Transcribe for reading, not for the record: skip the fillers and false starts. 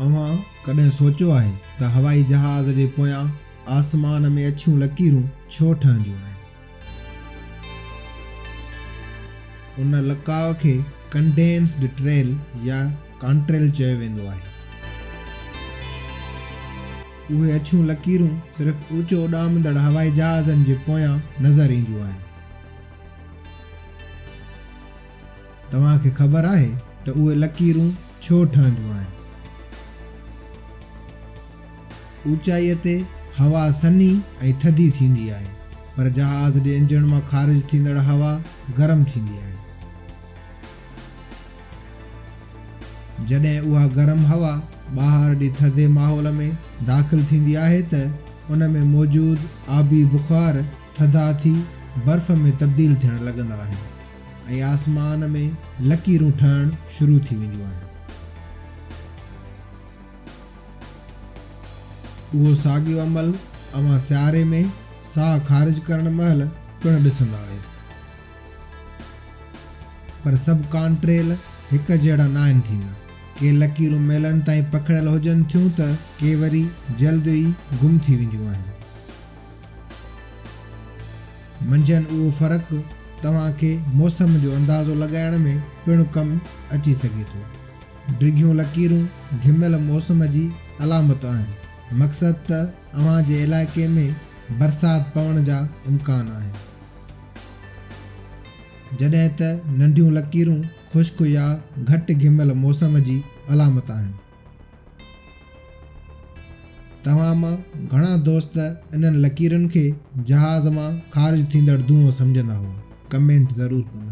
اوهان ڪڏهن سوچيو آهي ته هوائي جهاز جي پويان آسمان ۾ اڇيون لڪيرون ڇو ٺهنديون آهن؟ ان لڪاء کي ڪنڊينسڊ ٽريل يا ڪانٽريل چيو ويندو آهي. اهي اڇيون لڪيرون صرف اوچو اڏامندڙ هوائي جهازن جي پويان نظر اينديون آهن. توهان کي خبر آهي ته اهي لڪيرون ڇو ٺهنديون آهن؟ اوچائيء تي هوا سنهي ۽ ٿڌي ٿيندي آهي، پر جهاز جي انجڻ مان خارج ٿيندڙ هوا گرم ٿيندي آهي. جڏهن اها گرم هوا ٻاهر جي ٿڌي ماحول ۾ داخل ٿيندي آهي ته ان ۾ موجود آبي بخار ٿڌا ٿي برف ۾ تبديل ٿيڻ لڳندا آهن. ۽ آسمان ۾ لڪيرون ٺهڻ شروع ٿي وينديون آهن. اهو ساڳيو عمل اوهان سياري ۾ ساهه خارج ڪرڻ مهل پڻ ڏسندا آهيو. پر سڀ ڪانٽريل هڪ جهڙا ناهن ٿيندا. ڪي لڪيرون ميلن تائين پکڙيل هجن ٿيون ته ڪي وري جلد ئي گم ٿي وينديون آهن. منجهن اهو فرق توهان کي موسم جو اندازو لڳائڻ ۾ پڻ ڪم اچي سگهي ٿو. ڊگهيون لڪيرون گهميل موسم جي علامت آهن، مقصد ته اوهان جي علائقي ۾ برسات پوڻ جا امڪان آهن. جڏهن ته ننڍيون لڪيرون خشڪ يا گهٽ گهميل موسم جي علامت آهن. توهان مان گهڻا دوست انهن لڪيرن کي جهاز مان خارج ٿيندڙ دونهون سمجهندا هئا. ڪمينٽ ضرور ڪندا.